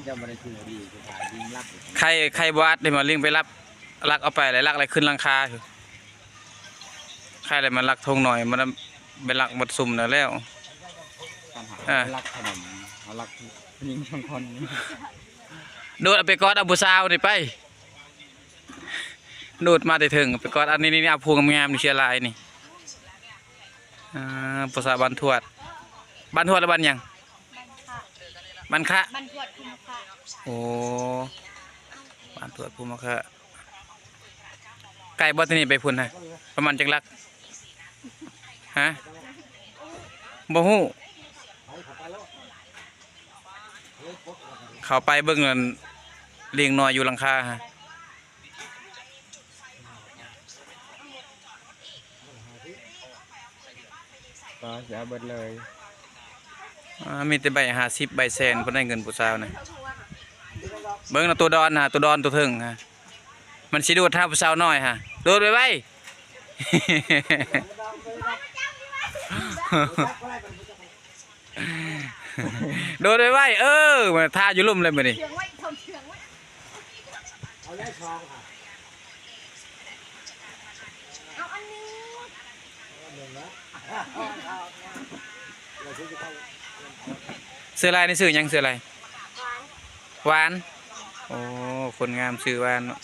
ເຈົ້າບໍ່ໄດ້ຖືດີ ໄຂ່ ໄຂ່ບໍ່ອັດເດ້ ມາລິງໄປລັກ ລັກເອົາໄປ ແລ້ວລັກໄດ້ຂຶ້ນຫຼັງຄາ. ໃຄແລ້ວມັນລັກຖົງໜ້ອຍ ມັນໄປລັກໝົດຊຸມແລ້ວ ເອີ ລັກຂະໜົມ ເຮົາລັກຜູ້ຍິງສອງຄົນ ໂດດເອົາໄປກອດເອົາຜູ້ສາວນີ້ໄປ ໂດດມາແຕ່ເທິງ ໄປກອດ ອັນນີ້ ນີ້ ນີ້ ເອົາຜູ້ງາມໆ ນີ້ ເສືອລາຍນີ້ ອ່າ ຜູ້ສາວບ້ານທວດ ບ້ານທວດ ຫຼື ບ້ານຫຍັງ? ບ້ານຄະ ບ້ານຄະ ບ້ານທວດພູມະຄະ ໂອ້ ບ້ານທວດພູມະຄະ. ໄກບໍ່ ແຕ່ນີ້ໄປພຸ້ນນະ ປະມານຈັກຫຼັກ? ຮະ ບໍ່ຮູ້ ເຂົ້າໄປເບິ່ງອັນ ລີງນ້ອຍຢູ່ຫຼັງຄາຫັ້ນ. ກໍຊິເອົາເບິດເລີຍ ອ່າ ມີແຕ່ໃບຫ້າສິບ ໃບແສນ ເພິ່ນໄດ້ເງິນຜູ້ສາວນະ ເບິ່ງນະ ໂຕດອນນະ ໂຕດອນ ໂຕເທິງນະ ມັນຊິໂດດຫາຜູ້ສາວນ້ອຍຫັ້ນ ໂດດໄວໆ ໂດດໄວໆ ເອີ ມັນທ່າຢູ່ລຸ່ມເລີຍມື້ນີ້ ເຊື່ອງໄວ້ ເຊື່ອງໄວ້ ເອົາແລ້ວສອງຫາ ເອົາອັນນີ້ ເສືອລາຍນີ້ຊື່ຫຍັງ? ເສືອລາຍ ຫວານ ຫວານ ໂອ້ ຄົນງາມຊື່ຫວານເນາະ.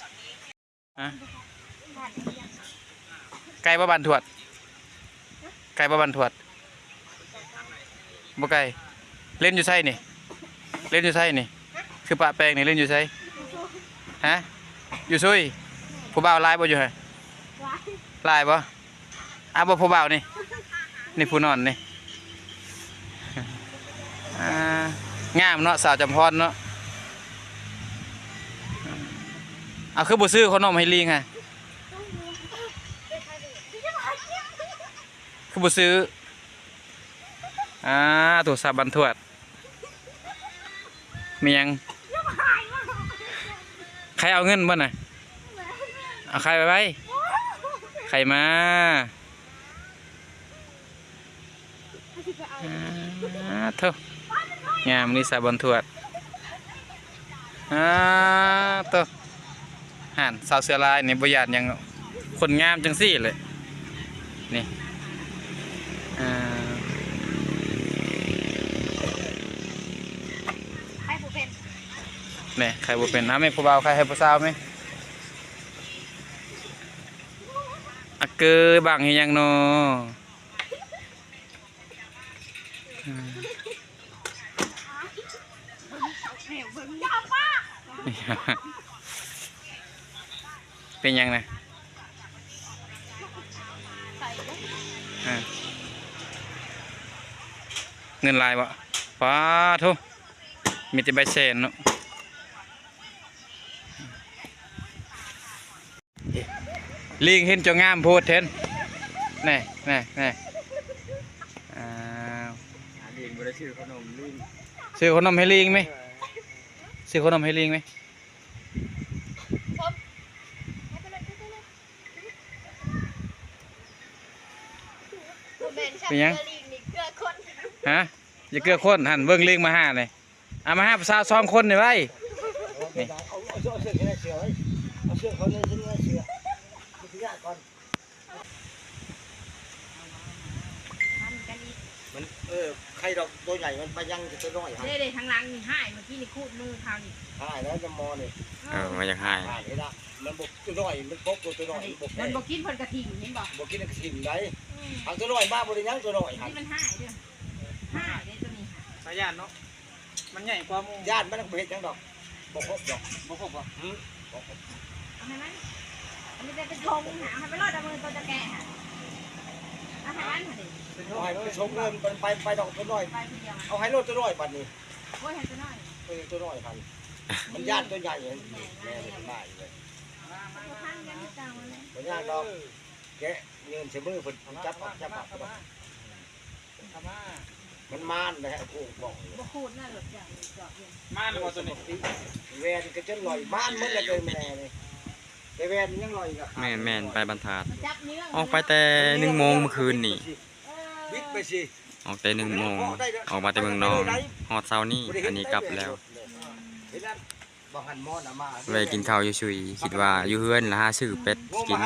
ຮະ ໄກບໍ່ບ້ານທວດ? ໄກບໍ່ບ້ານທວດ? ບໍ່ໄກ. ເຫຼັ້ນຢູ່ໃສນີ້? ເຫຼັ້ນຢູ່ໃສນີ້? ຄືປະແປງນີ້ ເຫຼັ້ນຢູ່ໃສ? ຮະ ຢູ່ຊຸຍ. ຜູ້ບ່າວຫຼາຍບໍ່ຢູ່ຫັ້ນ? ຫຼາຍ ຫຼາຍບໍ່? ອ້າວ ບໍ່ຜູ້ບ່າວນີ້ ນີ້ຜູ້ນອນນີ້ ອ່າ ງາມເນາະ ສາວຈຳພອນເນາະ. ເອົາ ຄືບໍ່ຊື້ຂະໜົມໃຫ້ລີງຫັ້ນ? ຄືບໍ່ຊື້? ອ່າ ໂທລະສັບບ້ານທວດ. ມີຫຍັງ? ໃຄເອົາເງິນບໍ່ນະ? ເອົາໄຂ່ໄປໄວ້ ໄຂ່ມາ. ອ່າ ໂທ້ ງາມນີ້ສາວບ້ານທວດ. ອ່າ ໂທ້ ຫັ້ນ ສາວເສືອລາຍນີ້ບໍ່ຢ້ານຫຍັງ ຄົນງາມຈັ່ງຊີ້ແຫຼະ ນີ້ ອ່າ ໄຂ່ບໍ່ເປັນ ແນ່ ໄຂ່ບໍ່ເປັນ. ເອົາແມ່ ຜູ້ບ່າວໄຂ່ໃຫ້ຜູ້ສາວແມ່. ອາເກີ ບັງເຮັດຫຍັງນໍ? ເປັນຫຍັງນະ? ເງິນຫຼາຍບໍ່? ປາໂທ້ ມີແຕ່ໃບແສນເນາະ. ລີງເຫັນເຈົ້າງາມໂພດແທ້ນະ ແນ່ໆ. ອ້າວ ລີງບໍ່ໄດ້ຊື້ຂະໜົມລີງ ຊື້ຂະໜົມໃຫ້ລີງແມະ ຊື້ຂະໜົມໃຫ້ລີງແມະ. ເປັນຫຍັງ? ຮະ? ຢ່າເກືອຄົນຫັ້ນ ເບິ່ງລີງມາຫານີ້. ເອົາມາຫາຜູ້ສາວສອງຄົນນີ້ໄວ້ ນີ້ ເອົາເສື້ອ ເອົາເສື້ອ ເອົາເສື້ອ ເອົາເສື້ອເຂົາໃນເສື້ອ ເສື້ອ ເອົາເສື້ອກ່ອນ. ມັນ ເອີ ໄຂ່ດອກໂຕໃຫຍ່ມັນໄປຍັງແຕ່ໂຕນ້ອຍຫັ້ນ ເດ້ໆ ທາງຫຼັງນີ້ຮ້າຍ ເມື່ອກີ້ນີ້ຂູດມືເຂົານີ້ ຮ້າຍແລ້ວນຳໝໍນີ້ ເອີ ມັນຢາກຮ້າຍ ຮ້າຍເດ້ລະ ມັນບໍ່ ໂຕນ້ອຍມັນປົກໂຕນ້ອຍ ອັນນີ້ ມັນບໍ່ ມັນບໍ່ກິນ ເພິ່ນກະຖິ້ມ ເຫັນບໍ່ ບໍ່ກິນກະຖິ້ມໄດ໋ ອືມ ຫາກໂຕນ້ອຍມາບໍ່ໄດ້ຫຍັງໂຕນ້ອຍຫັ້ນ ມັນຮ້າຍເດີ້ ຮ້າຍເດ້ໂຕນີ້ ຕາຢ້ານເນາະ. ມັນໃຫຍ່ກວ່າໝູ່ ຢ້ານມັນບໍ່ເຮັດຫຍັງດອກ ບໍ່ຄົບດອກ ບໍ່ຄົບບໍ່? ອືມ ບໍ່ຄົບ ເອົາໃຫ້ມັນ ອັນນີ້ເປັນ ເປັນຖົງຫັ້ນ ເອົາໃຫ້ມັນໂລດ ເອົາມືໂຕຈະແກະຫັ້ນ ເອົາໃຫ້ມັນຫັ້ນເດ້ ເອົາໃຫ້ມັນສົ່ງເງິນ ໄປ ໄປ ໄປດອກໂຕນ້ອຍ ໄປຜູ້ດຽວຫັ້ນ ເອົາໃຫ້ໂລດໂຕນ້ອຍບັດນີ້ ໂອ້ຍ ໃຫ້ໂຕນ້ອຍ ເອີ ໂຕນ້ອຍຫັ້ນ ມັນຢ້ານໂຕໃຫຍ່ຫັ້ນ ແມ່ນ ມາອີກແລ້ວ ມາ ມາ ມາ ບໍ່ຍາກດອກ ແກະເງິນໃສ່ມືເພິ່ນ ຈັບ ຈັບ ຈັບ ມັນມານແຫຼະ ໂກງປ່ອງ ບໍ່ຂູດນະ ລົດເຈົ້າ ຈອດຢູ່ ມານບໍ່ໂຕນີ້ ແວ່ນກໍຈົນລອຍ ມານໝົດແລ້ວ ແຕ່ແມ່ນີ້ ແຕ່ແວ່ນມັນຍັງລອຍກະຂາດ ແມ່ນໆ ໄປບັນທາດ ຈັບເນື້ອ ອອກໄປແຕ່ໜຶ່ງໂມງມື້ຄືນນີ້ ເອີ ບິດໄປຊິ ອອກແຕ່ໜຶ່ງໂມງ ອອກມາແຕ່ເມືອງນອງ ຮອດເຊົ້ານີ້ ອັນນີ້ກັບແລ້ວ. ແວ່ກິນເຂົ້າຢູ່ຊຸຍ ຄິດວ່າຢູ່ເຮືອນລະຫາຊື້ເປັດກິນ.